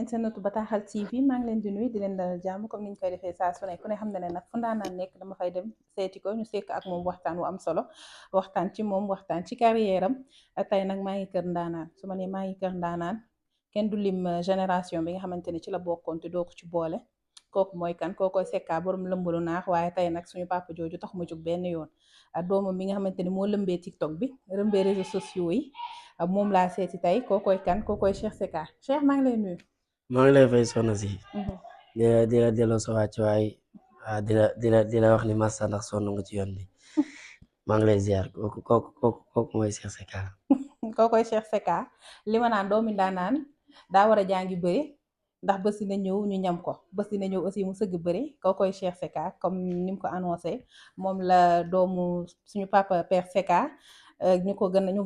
internetu Bataaxal TV maa ngi leen di nuyu di leen dalal jàmm comme ni ñu koy defee saa su ne ku ne xam na ne nag fu ndaanaan nekk dama fay dem seeti ko ñu sekk ak moom waxtaan wu am solo waxtaan ci moom waxtaan ci carrière am tey nag maa ngi kër ndaanaan su ma nee maa ngi kër ndaanaan kenn du lim génération bi nga xamante ne ci la bokkoon te doo ko ci boole kooku mooy kan kookoy Secka borom lëmbalu naax waaye tey nag suñu papa jooju tax mu jóg benn yoon doomam bi nga xamante ni moo lëmbee TikTok bi lëmbee réseaux sociaux yi moom laa seeti tey kookoy kan kookoy Cheikh Secka Cheikh maa ngi lay nuyu. maa ngi lay fay soxna si Mhm. di la delloo sa wàccuwaay di la wax ni massa ndax sonn nga ci yoon bi maa ngi lay ziar kooku mooy Cheikh Secka. kookoy Cheikh Secka li ma naan doomi ndaanaan daa war a jàngi bëri ndax bés dina ñëw ñu ñam ko bés dina ñëw aussi mu sëgg bëri kookoy Cheikh Secka comme ni mu ko annoncé moom la doomu suñu papa Père Secka ñu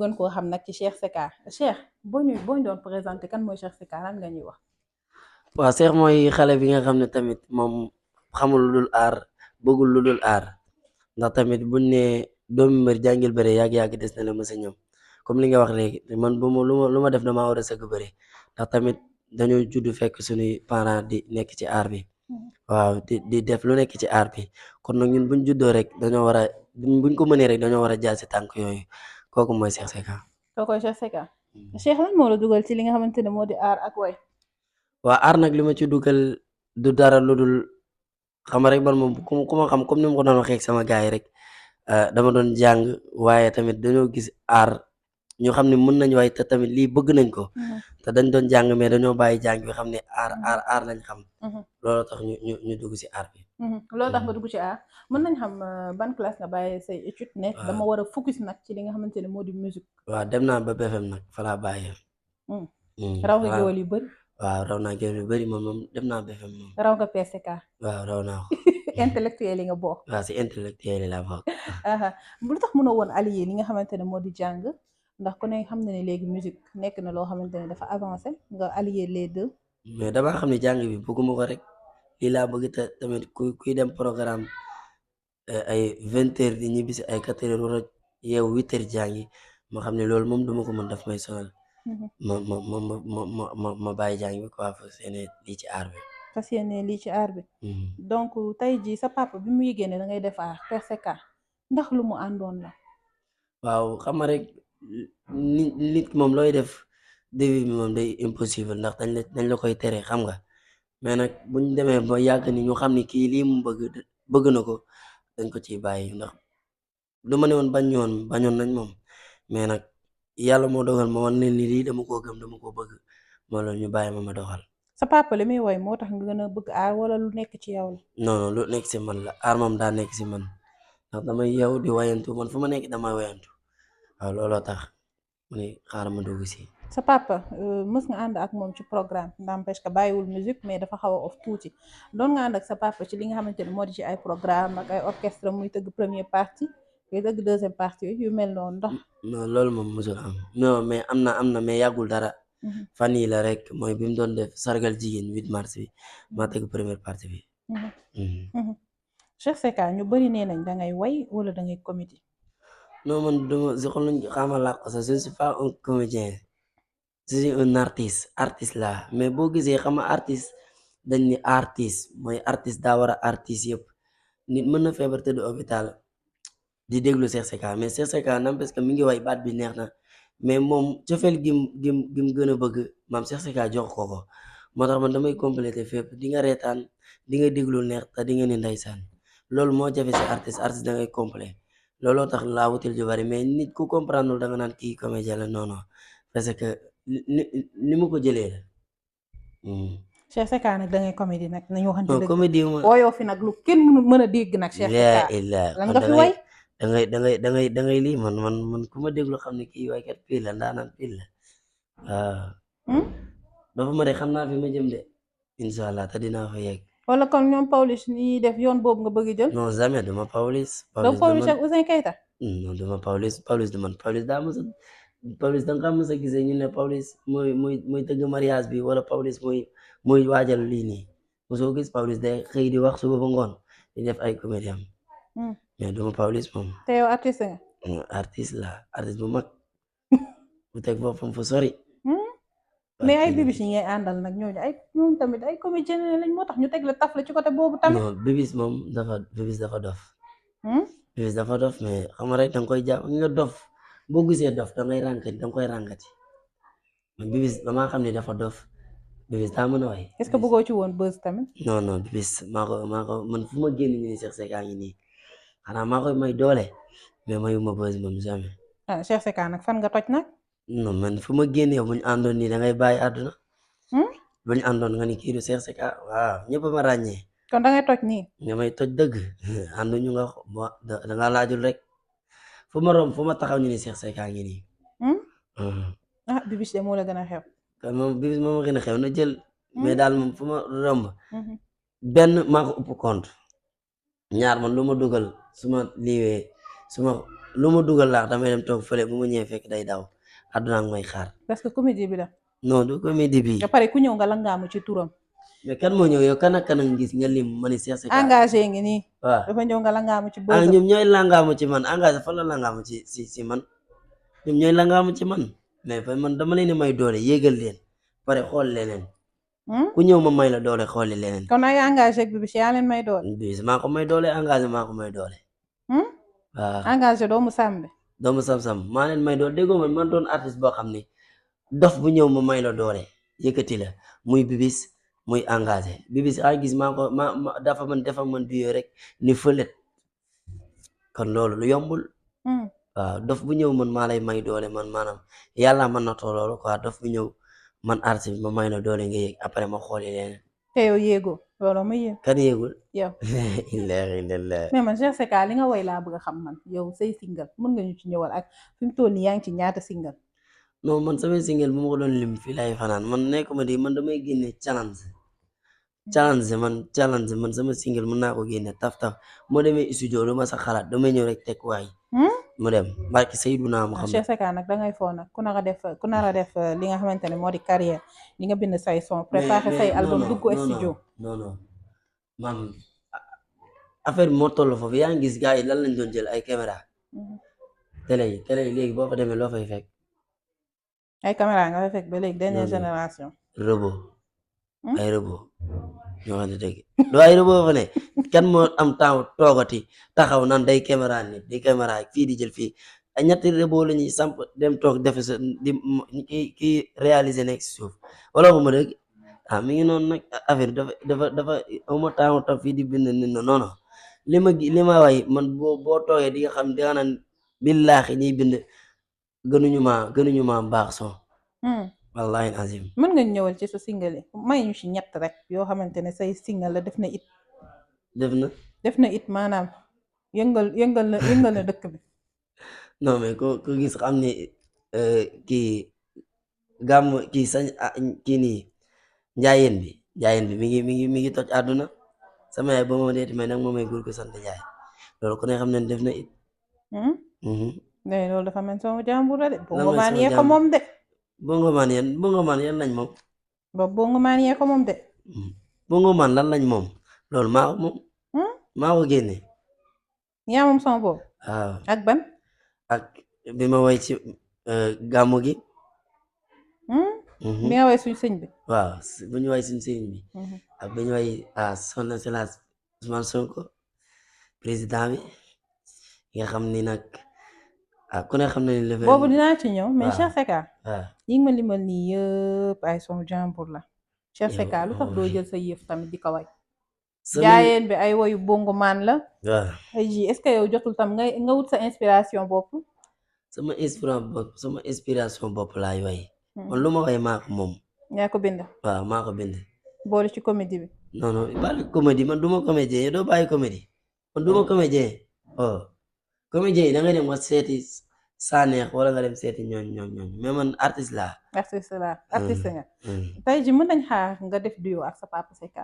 gën koo xam nag ci Cheikh Secka Cheikh boo ñu doon présenté kan mooy Cheikh Secka lan nga ñuy wax. waaw Cheikh mooy xale bi nga xam ne tamit moom xamul lu dul aar bëggul lu dul aar ndax tamit buñ ne doomi mbër jàngil bëre yàgg-yàgg des na la mësa ñëw comme li nga wax léegi man bu ma lu ma def damaa war a sëgg bëre ndax tamit dañoo judd fekk suñuy parents di nekk ci aar bi waaw di def lu nekk ci aar bi kon nag ñun buñ juddoo rek dañoo war a buñ ko mënee rek dañoo war a jaar si tànk yooyu kooku mooy Cheikh Secka. kookoy Cheikh Secka Cheikh lan moo la dugal ci li nga xamante ne moo di aar ak way. waa aar nag li ma ci dugal du dara lu dul xam rek man moom ku ma xam comme ni ma ko doon waxee ak sama gars yi rek dama doon jàng waaye tamit dañoo gis aar ñu xam ne mën nañ way te tamit lii bëgg nañ ko te dañ doon jàng mais dañoo bàyyi jàng bi xam ne aar lañ xam loolu tax ñu dugg si aar bi. loolu tax nga dugg ci aar mën nañ xam ban classe nga bàyyi say étude nekk dama war a focus nag ci li nga xamante ne moo di musique. waaw dem naa ba BFM nag fa laa bàyyee. raw nga géwël yu bëri. waaw raw naa géwël yu bëri moom dem naa BFM moom. raw nga PCK. waaw raw naa ko. intellectuel yi nga bokk. waaw si intellectuel yi laa bokk. lu tax mënoo woon allier li nga xamante ne moo di jàng ndax ku ne xam na ne léegi musique nekk na loo xamante ne dafa avancé nga allier les deux. mais damaa xam ne jàng bi bëgguma ko rek lii laa bëgg te tamit kuy dem programme ay 20h di ñibbi si ay 4h war a yeewu 8h jàngi ma xam ne loolu moom duma ko mën daf may sonal. ma bàyyi jàng bi quoi fas yéene lii ci aar bi. fas yéene lii ci aar bi. donc tey jii sa papa bi mu yëgee ne da ngay def aar Père Secka ndax lu mu àndoon la. waaw xam nga rek nit moom looy def début bi moom day impossible ndax dañ la koy tere xam nga mais nag buñ demee ba yàgg ni ñu xam ni kii lii mu bëgg na ko dañ ko ciy bàyyi ndax du ma ne woon bañoon nañ moom mais nag yàlla moo dogal ma wan leen ni lii dama koo gëm dama koo bëgg moo loolu ñu bàyyi ma doxal. sa papa li muy woy moo tax nga gën a bëgg aar wala lu nekk ci yow la. non lu nekk si man la aar moom daa nekk si man ndax damay yeewu di wayantu man fu ma nekk damay wayantu waaw looloo tax mu ne xaaral ma dugg si. sa papa mës nga ànd ak moom ci programme n'empêche que bàyyiwul musique mais dafa xaw a off tuuti doon nga ànd ak sa papa ci li nga xamante ne moo di ci ay programme ak ay orchestre muy tëgg première partie muy tëgg deuxième partie yu mel noonu ndax. non loolu moom mosul am non mais am na mais yàggul dara. fan yii la rek mooy bi mu doon def sargal jigéen 8 mars bi maa tëgg première partie bi. Cheikh Secka ñu bëri nee nañ da ngay way wala da ngay comédie. non man dama si xool nañu xamal laa ko sax je ne suis pas un comédien je suis un artiste la mais boo gisee xam nga artiste dañ ni artiste mooy artiste daa war a artiste yëpp nit mën na feebar tëdd hôpital di déglu Cheikh Secka mais Cheikh Secka nam parce que mi ngi way baat bi neex na mais moom cofeel gim gën a bëgg maam Cheikh Secka jox ko moo tax man damay complété fépp di nga reetaan di nga déglu neex te di nga ni ndeysaan loolu moo jafe si artiste da ngay complet looloo tax laa wutil ju bari mais nit ku comprendre da nga naan kii comédien la non parce que ni mu ko jëlee la. Cheikh Secka nag da ngay comédie nag nañu waxante dëgg. comédie wooyoo fi nag lu kenn mën a dégg nag. Cheikh Secka lan nga fi way. da ngay lii man ku ma déglu xam ne kii waykat pile la ndaanaan pile la waaw. dafa ma de xam naa fi ma jëm de incha allah te dinaa fa yegg. wala kon ñoom Pawlish ni def yoon boobu nga bëgg jël. non jamais duma Pawlish. donc Pawlish ak Ouzin Keita. non duma Pawlish du man Pawlish daa mos a Pawlish da nga xam mos a gisee ñu ne Pawlish mooy tëgg mariage bi wala Pawlish mooy waajal lii nii mosoo gis Pawlish day xëy di wax suba ba ngoon di def ay comédie am mais duma Pawlish moom. te yow artiste nga. artiste bu mag bu teg boppam fu sori. mais ay bibis yi ngay àndal nag ñooñu ay ñoom tamit ay comédien lañ moo tax ñu teg la taf la ci côté boobu tamit. non bibis moom bibis dafa dof. Hmm? bibis dafa dof mais xam nga rek danga koy jàpp nga dof boo gisee dof dangay rànkati danga koy rànkati man bibis damaa xam ne dafa dof bibis daa mën a way. est-ce que bëggoo ci woon buzz tamit. non non bibis maa ko man fu ma génn ñu ni Cheikh Seck a ngi nii xanaa maa koy may doole mais mayuma buzz moom jamais. ah Cheikh Seck nag fan nga toj nag. non man fu ma génnee bu ñu àndoon nii da ngay bàyyi àdduna. Hmm? bu ñu àndoon nga ni kii du Cheikh Seck waaw ñëpp ma ràññee. kon da ngay toj nii. nga may toj dëgg ànduñu nga da nga laajul rek fu ma romb fu ma taxaw ñu ni Cheikh Seck a ngi nii. ah bibis de moo la gën a xew. kon moom bibis moom ma gën a xew na jël. mais daal moom fu ma romb. benn maa ko ëpp compte. ñaar man lu ma dugal su ma liiwee lu ma dugal laax damay dem toog fële bu ma ñëwee fekk day daw àdduna ak may xaar. parce que comédie bi la. non du comédie bi. ba pare ku ñëw nga langaamu ci turam. mais kan moo ñëw yow kan ak kan nga gis nga lim ma ni Cheikh Seck. engagé ngi nii. waaw dafa ñëw nga langaamu ci. ah ñoom ñooy langaamu ci man engagé fan la langaamu ci man ñoom ñooy langaamu ci man mais fa man dama leen may doole yéegal leen pare xool leneen. ku ñëw ma may la doole xooli leneen. kon ay engagé ak bibis yaa leen may doole. bibis maa ko may doole engagé maa ko may doole. waaw engagé doomu Sambe. doomu sam-sam maa leen may doole déggoo man doon artiste boo xam ne dof bu ñëw ma may la doole yëkkati la muy bibis muy engagé bibis a gis maa ko dafa man biyo rek ni fëlet kon loolu lu yombul. waaw dof bu ñëw man maa lay may doole man maanaam yàlla man na too loolu quoi dof bu ñëw man artiste bi ma may la doole nga yéeg après ma xooli leneen. te yow yéegoo loolu ma yéeg. kan yéegul. yow. illah. mais man Cheikh Seck li nga woy laa bëgg a xam man yow say single mën nga ñu ci ñëwal ak fi mu toll nii yaa ngi ci ñaata single. non man samay single bu ma ko doon lim fii laay fanaan man nekkuma di man damay génne challenge man sama single mën naa ko génne taf moo demee studio lu ma sa xalaat damay ñëw rek teg waay. mu dem barki Seydina Muhammad. Cheikh Seck nag dangay foo nag ku nar a def li nga xamante ne moo di carrière li nga bind say son préparé say album dugg studio. non man affaire bi moo toll foofu yaa ngi gis gars yi lan lañ doon jël ay caméra télé yi léegi boo fa demee loo fay fekk. ay caméra nga fay fekk ba léegi dernière génération. robot ay robot ñoo xam ne dëgg doo ay robot fa ne kan moo am temps toogati taxaw nan day caméra nit di caméra fii di jël fii ay ñetti robot la ñuy samp dem toog defe sa di kii réaliser nekk si suuf wala bu ma dëgg mi ngi noonu nag affaire dafa uma temps toog fii di bind nit na non li ma way man boo toogee di nga xam di nga naan billaahi ñuy bind gënuñu ma baax son wallahi azim. mën nga ñëwal ci sa single yi may ñu ci ñett rek yoo xamante ne say single la def na it maanaam yëngal na dëkk bi. non mais ko gis xam ne kii gàmm kii sañ kii nii njaayeen bi mi ngi toj àdduna sama yaay ba ma deeti may nag moom may góor ko sant Njaay loolu ku ne xam ne def na it. loolu dafa mel sama jàmbur la de. bongo maan yee ko moom de. bongo maan yan lañ moom. boobu bongo maan yee ko moom de. bongo maan lan lañ moom loolu maa ko moom. maa ko génne. yaa moom sama boobu. waaw ak ban. ak bi ma way ci gàmmu gi. bi nga way suñ sëñ bi. waaw bu ñu way suñ sëñ bi. ak bu ñu way son excellence Ousmane Sonko président bi nga xam ni nag ku ne xam na ni boobu dinaa ci ñëw mais Cheikh Seck waaw yi nga ma limal nii yëpp ay son jàmbur la Cheikh Seck lu tax doo jël sa yëf tamit di ko way jaayeen bi ay woyu bongo maan la waaw ay ji est-ce que yow jotul tam nga wut sa inspiration bopp sama inspiration bopp laay way man lu ma way maa ko moom yaa ko bind waaw maa ko bind boole ci comédie bi non bàyyi comédie man duma comédien yow doo bàyyi comédie man duma comédien comédien yi da ngay dem nga seeti Sanex wala nga dem seeti ñooñ mais man artiste laa artiste nga tey ji mën nañ xaar nga def duo ak sa papa Seck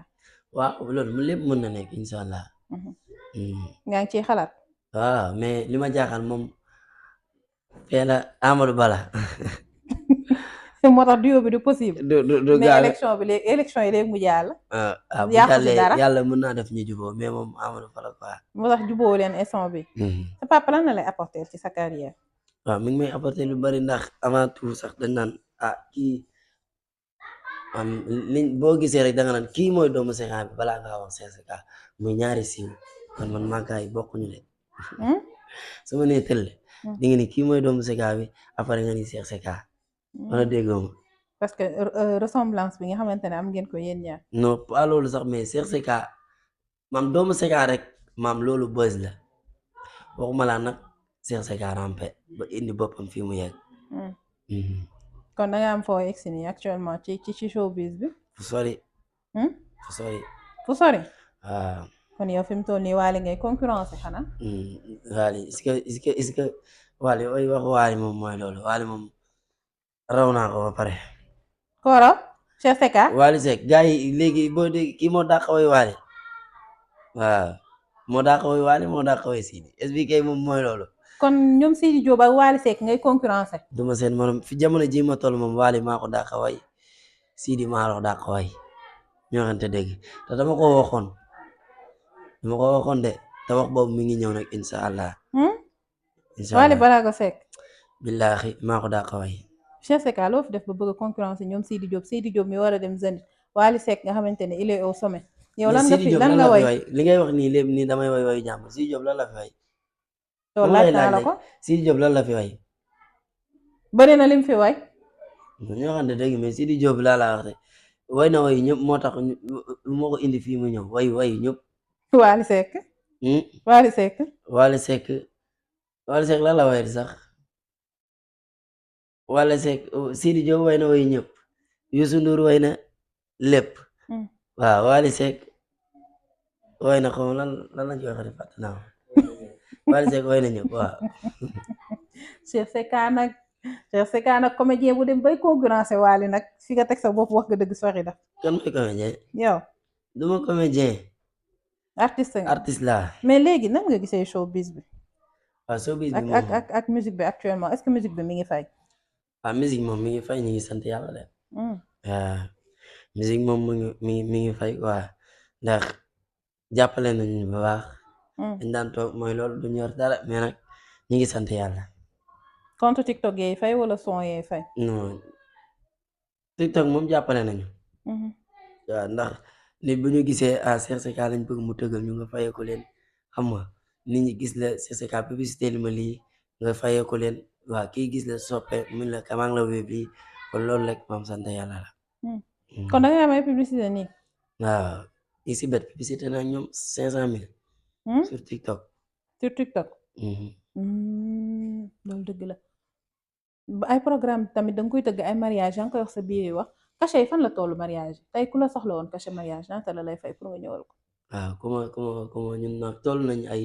waaw loolu mu lépp mën na nekk insha allah yaa ngi ciy xalaat waaw mais li ma jaaxal moom fee la Amadou Bala moo tax duo bi du possible du mais élection yi léegi mu jàll bu jàllee yàlla mën naa def ñu juboo mais moom Amadou Bala quoi moo tax juboo leen instant bi sa papa lan la lay apporter ci sa carrière waaw mi ngi may apporter lu bari ndax avant tout sax dañ naan kii liñ boo gisee rek da nga naan kii mooy doomu Secka bi balaa ngaa wax Secka muy ñaari siiw kon man màggaay yi bokkuñu de su ma nee tëll di nga ni kii mooy doomu Secka bi après nga ni Cheikh Secka wala déggoo ma parce que ressemblance bi nga xamante ne am ngeen ko yéen ñaar. non pas loolu sax mais Cheikh Secka maam doomu Secka rek maam loolu buzz la waxuma laa nag Cheikh Secka rampe ba indi boppam fii mu yegg. kon da nga am foo egsi nii actuellement ci showbiz bi. fu sori. fu sori. fu sori. waaw. kon yow fi mu toll nii Wally ngay concurrence xanaa. Wally est-ce que Wally ooy wax Wally moom mooy loolu Wally moom raw naa ko ba pare. koo raw Cheikh Secka. Wally Seck gars yi léegi boo dégg kii moo dàq woy Wally waaw moo dàq woy Wally moo dàq woy Sidi expliqué moom mooy loolu. kon ñoom Sidi Diop ak Wally Seck ngay concurrence. duma seen morom fi jamono ji ma toll moom Wally maa ko dàq way Sidi maa ko dàq way ñoo xamante dégg te dama ko waxoon de te wax boobu mi ngi ñëw nag incha allah. incha allah Wally Ballago Seck. billaahi maa ko dàq way. Cheikh Secka loo fi def ba bëgg a concurrence ñoom Sidi Diop mi war a dem Zénith Wally Seck nga xamante ne il est au sommet. yow lan nga way li ngay wax nii lépp nii damay way jàmm Sidi Diop lan la fi way. loolu laaj naa la ko Sidi Diop lan la fi way. bëri na lim fi way. ñoo xam ne dëgg mais Sidi Diop laa la wax de way na way ñëpp moo tax moo ko indi fii mu ñëw way ñëpp. Wally Seck. Wally Seck. Wally Seck lan la way sax. Wally Seck Sidi Diop way na way ñëpp Youssou Ndour way na lépp. waaw Wally Seck way na xaw lan lañ koy waxee fàtte naa Wally Seck way na ñëpp waaw. Cheikh Secka nag comédien bu dem bay concurrence Wally nag fi nga teg sa bopp wax nga dëgg sori da. kan mooy comédien. yow. duma comédien. artiste nga artiste laa. mais léegi nan nga gisee showbiz bi. waaw showbiz bi moom ak musique bi actuellement est-ce que musique bi mi ngi fay. musique moom mi ngi fay ñu ngi sant yàlla de. waaw musique moom mi ngi fay quoi ndax jàppale nañu bu baax. dañ daan toog mooy loolu du ñor dara mais nag ñu ngi sant yàlla. compte TikTok yee fay wala son yee fay. non TikTok moom jàppale nañu. waaw ndax nit bu ñu gisee Cheikh Secka lañ bëgg mu tëggal ñu nga fayee ko leen xam nga nit ñi gis la Cheikh Secka publicité li ma lii nga fayee ko leen waaw kii gis la soppe mun la kamaa la wéb lii kon loolu rek maam sant yàlla la. kon da nga am ay publicité nii. waaw ici bet publicité naa ñoom 500,000. sur TikTok. sur TikTok. loolu dëgg la ay programme tamit da nga koy tëgg ay mariage yaa ngi koy wax sa biir wax cachet yi fan la tollu mariage tey ku la soxla woon cachet mariage ñaata la lay fay pour nga ñëwal ko. waaw kuma ñun nag toll nañ ay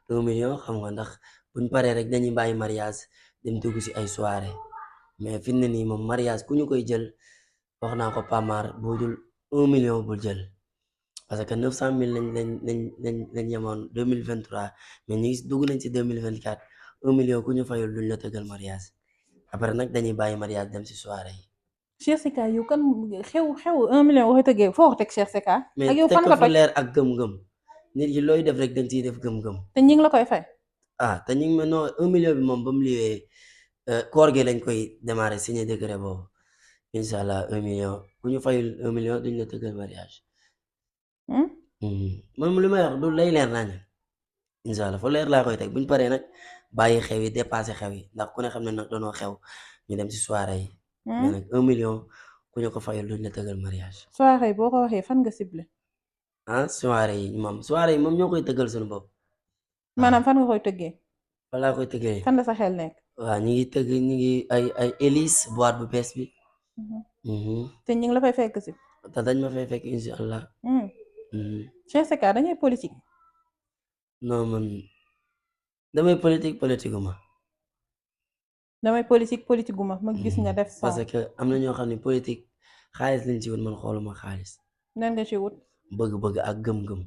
1 million xam nga ndax buñ paree rek dañuy bàyyi mariage dem dugg si ay soirée mais fi ne nii moom mariage ku ñu koy jël wax naa ko Pamar boo jël 1 million bul jël parce que 900,000 lañ yemoon 2023 mais ñu ngi dugg nañ si 2024 1 million ku ñu fayul duñ la tëggal mariage après nag dañuy bàyyi mariage dem si soirée yi. Cheikh Secka yow kan xew 1 million waxi tëggee foo ko teg Cheikh Secka. ak yow fan nga teg leer ak gëm-gëm nit yi looy def rek dañ ciy def gëm-gëm. te ñi ngi la koy fay. te ñu ngi ma non 1 million bi moom ba mu liwee koor gi lañ koy démarrer signé décret boobu incha allah 1 million ku ñu fayul 1 million duñ la tëggal mariage. moom li may wax du lay leer naa ñu incha allah fa leer laa koy teg buñ paree nag bàyyi xew yi dépassé xew yi ndax ku ne xam ne nag doonoo xew ñu dem si soirée yi. mais nag 1 million ku ñu ko fayul duñ la tëggal mariage. soirée yi boo ko waxee fan nga ciblé. soirée yi moom ñoo koy tëggal suñu bopp. maanaam fan nga koy tëggee. fan laa koy tëggee. fan la sa xel nekk. waaw ñu ngi tëgg ñu ngi ay Élise boîte bu bees bi. te ñu ngi la fay fekk si. te dañ ma fay fekk incha allah. Cheikh Secka dañuy politique. non man damay politique ma. damay politique gu ma gis nga def. parce que am na ñoo xam ne politique xaalis lañ ci wut man xooluma xaalis. nan nga ci wut. bëgg-bëgg ak gëm-gëm.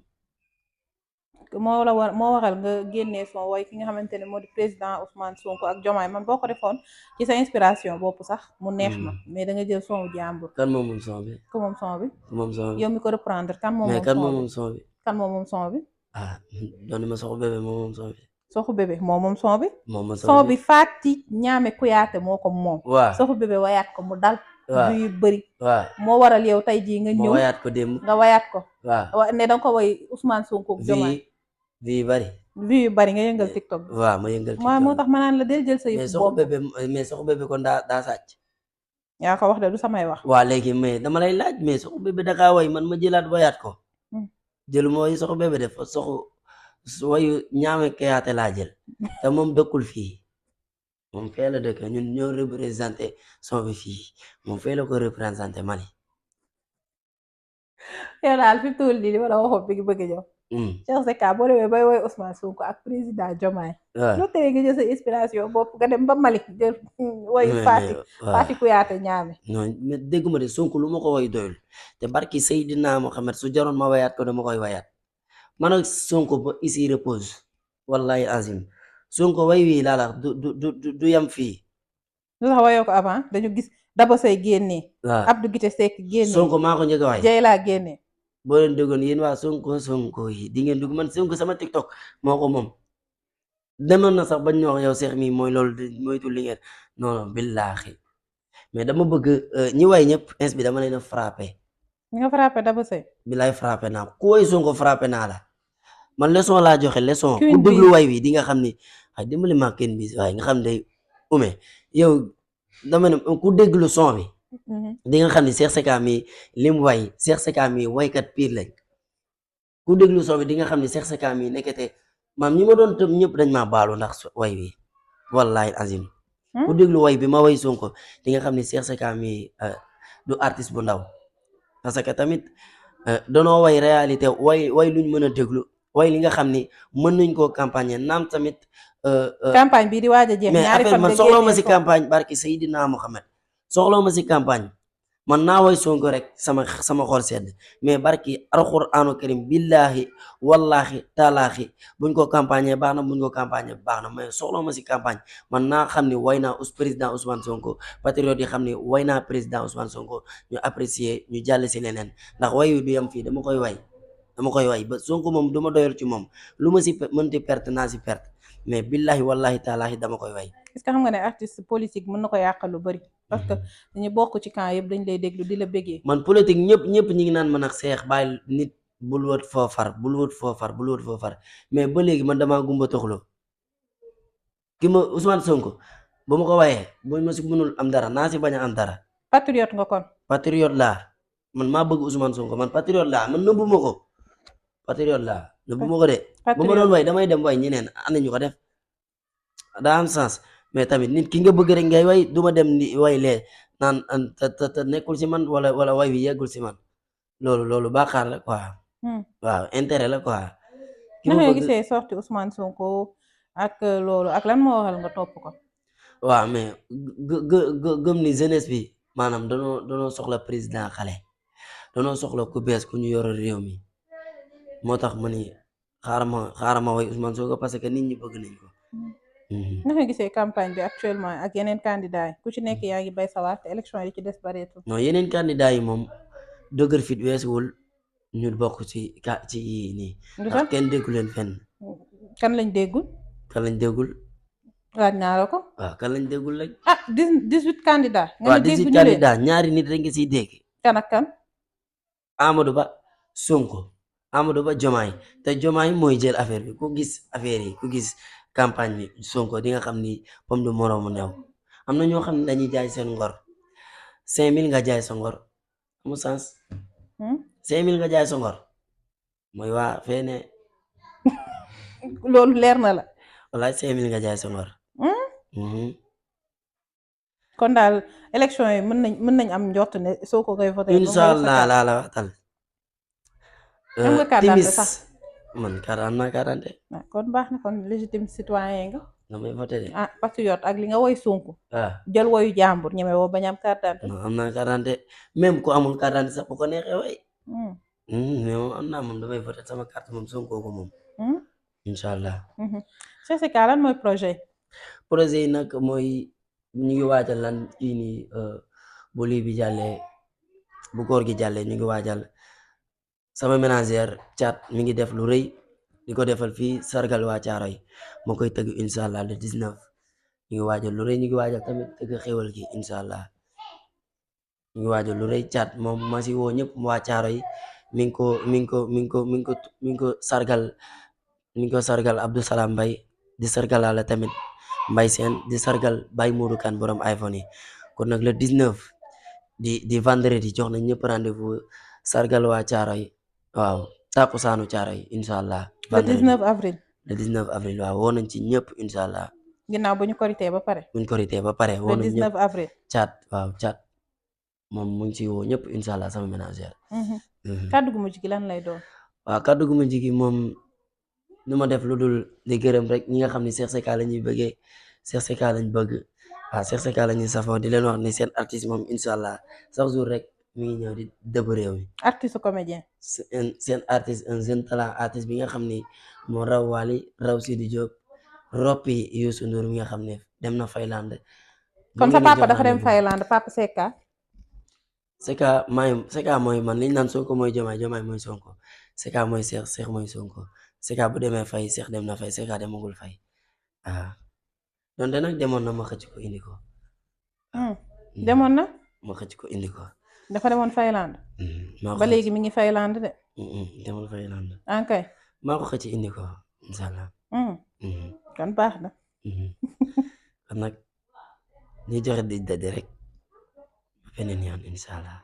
moo waral nga génnee son woy ki nga xamante ne moo di président Ousmane Sonko ak Diomaye man boo ko defoon ci sa inspiration bopp sax mu neex ma mais da nga jël son wu jàmbur. kan moom moom son bi. ku moom son bi. yow mi ko reprendre kan moom moom son bi. kan moom moom son bi. doon ma soxu bébé moom son bi. soxu bébé moom son bi. moom son bi Fati Ñaame Kuyaate moo ko moom. waaw soxu bébé wayaat ko mu dal. waaw vues yu bëri waaw moo waral yow tey jii nga ma ñëw wayaat ko démb nga wayaat ko waaw ne danga ko way Ousmane Sonko ak Diomaye vie bari vues yu bëri nga yëngal TikTok bi waaw ma yëngal moo TikTok tax ma naan la del jël sa yëfu bopp mais soxu bébé kon daa sàcc yaa ko wax de du samay wax waa léegi mais dama lay laaj mais soxu bébé dakaa way man ma jëlaat wayaat ko jëlu ma wayu soxu bébé def soxu wayu ñaame kayaate laa jël te moom dëkkul fii moom fee la dëkk ñun ñoo représenté son bi fii moom fee la ko représenté Mali yow daal fi mu toll nii li ma la waxoon bi ngi bëgg a ñëw Cheikh Secka boo demee bay woy Ousmane Sonko ak président Diomaye loo tere nga jël sa inspiration bopp nga dem ba Mali jël woy Fati Kouyaté ñaame non mais dégguma de Sonko lu ma ko woy doyul te barki Seydina Mohamed su jaroon ma wayaat ko dama koy wayaat man ak Sonko ba ici repose wallahi azim Sonko way wii laa la du yam fii lu tax wayoo ko avant dañu gis Daba Sey génnee waaw Abdou Guité Seck génnee Sonko maa ko njëkk a waay Jeyla génnee boo leen déggoon yéen waa Sonko yi di ngeen dugg man Sonko sama TikTok moo ko moom demoon na sax bañ ñoo wax yow Cheikh mi mooy loolu moytu li ngeen non billaahi mais dama bëgg ñi way ñëpp ins bi dama leen a frappé ñi nga frappé Daba Sey billaay frappé naa ku way Sonko frappé naa la man leçon laa joxe leçon ku déglu way wi di nga xam ni ay dimbali ma kenn bi waaye nga xam ne ume yow dama ne ku déglu son bi di nga xam ni Cheikh Secka mi lim way Cheikh Secka mi waykat pire lañ ku déglu son bi di nga xam ni Cheikh Secka mi nekkete maam ñi ma doon tëb ñëpp dañ maa baalu ndax way wi wallahi azim ku déglu way bi ma way Sonko di nga xam ni Cheikh Secka mi du artiste bu ndaw parce que tamit danoo way réalité way luñ mën a déglu way li nga xam ni mën nañ koo campagne naam tamit campagne bi di waaj a jeex mais ñaari affaire fan man nga soxlaw ma génnee si son. campagne barki Seydina Mohamed soxlaw ma si campagne man naa way Sonko rek sama xol sedd mais barki alxuraanu karim billahi wallahi taalaahi buñ ko campagne baax na buñ ko campagne baax na mais soxlaw ma si campagne man naa xam ni way naa président Ousmane Sonko patriote yi xam ni way naa président Ousmane Sonko ñu apprécier ñu jàll si leneen ndax wayu du yam fii dama koy way ba Sonko moom du ma doyal ci moom lu ma si mënti perte naa si perte mais billahi wallahi taalaahi dama koy way est-ce que xam nga ne artiste politique mën na ko yàqal lu bari parce que dañu bokk ci camp yëpp dañ lay déglu di la bëggee man politique ñëpp ñi ngi naan man ak Seex bàyyi nit bul wët foofar mais ba léegi man damaa gumba toxlo ki ma Ousmane Sonko ba ma ko wayee bu ma si mënul am dara naa si bañ a am dara patriote nga kon patriote laa man maa bëgg Ousmane Sonko man patriote laa man nëbbu ma ko patriote laa nëbbu ma ko de bu ma doon way damay dem way ñeneen ana ñu ko def daa am sens mais tamit nit ki nga bëgg rek ngay way duma dem ni way lee naan te nekkul si man wala way bi yeggul si man loolu bàkkaar la quoi waaw intérêt la quoi ki na ma nga bëgg gisee sorti Ousmane Sonko ak loolu ak lan moo waral nga topp ko waaw mais gëm ni jeunesse bi maanaam danoo soxla président xale danoo soxla ku bees ku ñu yoro réew mi moo tax ma ni xaaral ma way Ousmane Sonko parce que nit ñi bëgg nañ ko na nga gisee campagne bi actuellement ak yeneen candidat yi ku ci nekk yaa ngi bay sawaat te élection yi ci des bareetul non yeneen candidat yi moom dëgër fit weesuwul ñu bokk ci yii nii ndax kenn déggu leen fenn kan lañ déggul kan lañ déggul laaj naa la ko waaw kan lañ déggul lañ 18 candidats waaw 18 candidats ñaari nit rek nga siy dégg kan ak kan Amadou Ba Sonko Amadou Ba Diomaye te Diomaye mooy jël affaire bi ku gis affaire yi ku gis campagne bi Sonko di nga xam ni pomme de moroomu new am na ñoo xam ne dañuy jaay seen ngor 5000 nga jaay sa ngor amu sens 5000 nga jaay sa ngor mooy waa feene loolu leer na la walaay 5000 nga jaay sa ngor kon daal élection yi mën nañ am njort ne soo ko ngay voté inshallah laa la waxtal am nga carte d'identité sax man am naa carte d'identité kon baax na kon légitime citoyen nga damay voté de patriote ak li nga woy Sonko waaw jël woyu jàmbur ñeme woo bañ am carte d'identité non am naa carte d'identité même ku amul carte d'identité sax bu ko neexee way mais moom am naa moom damay voté sama carte moom Sonko ko moom inshallah Cheikh Secka lan mooy projet yi nag mooy ñu ngi waajal lan kii nii bu lii bi jàllee bu koor gi jàllee ñu ngi waajal sama ménagère Thiat mi ngi def lu rëy di ko defal fii sargal waa Caaroy moo koy tëgg inshallah le 19 ñu ngi waajal lu rëy ñu ngi waajal tamit tëgg xéwal gi inshallah ñu ngi waajal lu rëy caat moom ma si woo ñëpp waa caaro yi mi ngi ko sargal Abdou Salam Mbaye di sargalaale tamit Mbaye Sène di sargal Baye Modou Kane borom iPhone yi kon nag le 19 di vendredi jox nañ ñëpp rendez-vous sargal waa caaro yi waaw tàkkusaanu caaro yi incha allah. le 19 avril. le 19 avril waaw woo nañ ci ñëpp incha allah. ginnaaw ba ñu korité ba pare. woo nañ ñëpp le 19 avril. caat moom mu ngi ci woo ñëpp incha allah sama ménagère. kàddu gu mujj gi lan lay doon. waaw kàddu gu mujj gi moom nu ma def lu dul di gërëm rek ñi nga xam ne Cheikh Secka la ñuy bëggee Cheikh Secka lañ bëgg waaw Cheikh Secka la ñuy safoo di leen wax ni seen artiste moom incha allah chaque jour rek mi ngi ñëw di dëbb réew mi. artiste comédien. seen artiste un jeune talent artiste bi nga xam ni moo raw Wally raw Sidi Diop roppi Youssou Ndour mi nga xam ne dem na Finlande. comme sa papa dafa dem Finlande papa Secka. Secka mooy man liñ naan Sonko mooy Jomaay Jomaay mooy Sonko Secka mooy Cheikh mooy Sonko Secka bu demee fay Cheikh dem na fay Secka demagul fay donte nag demoon na ma xëcc ko indi ko. demoon na. ma xëcc ko indi ko. dafa demoon Finlande. ba léegi mi ngi Finlande de. demul Finlande. kay. maa ko xëcc indi ko incha allah. kon baax na. kon nag ñu joxe di daje rek beneen yoon incha allah.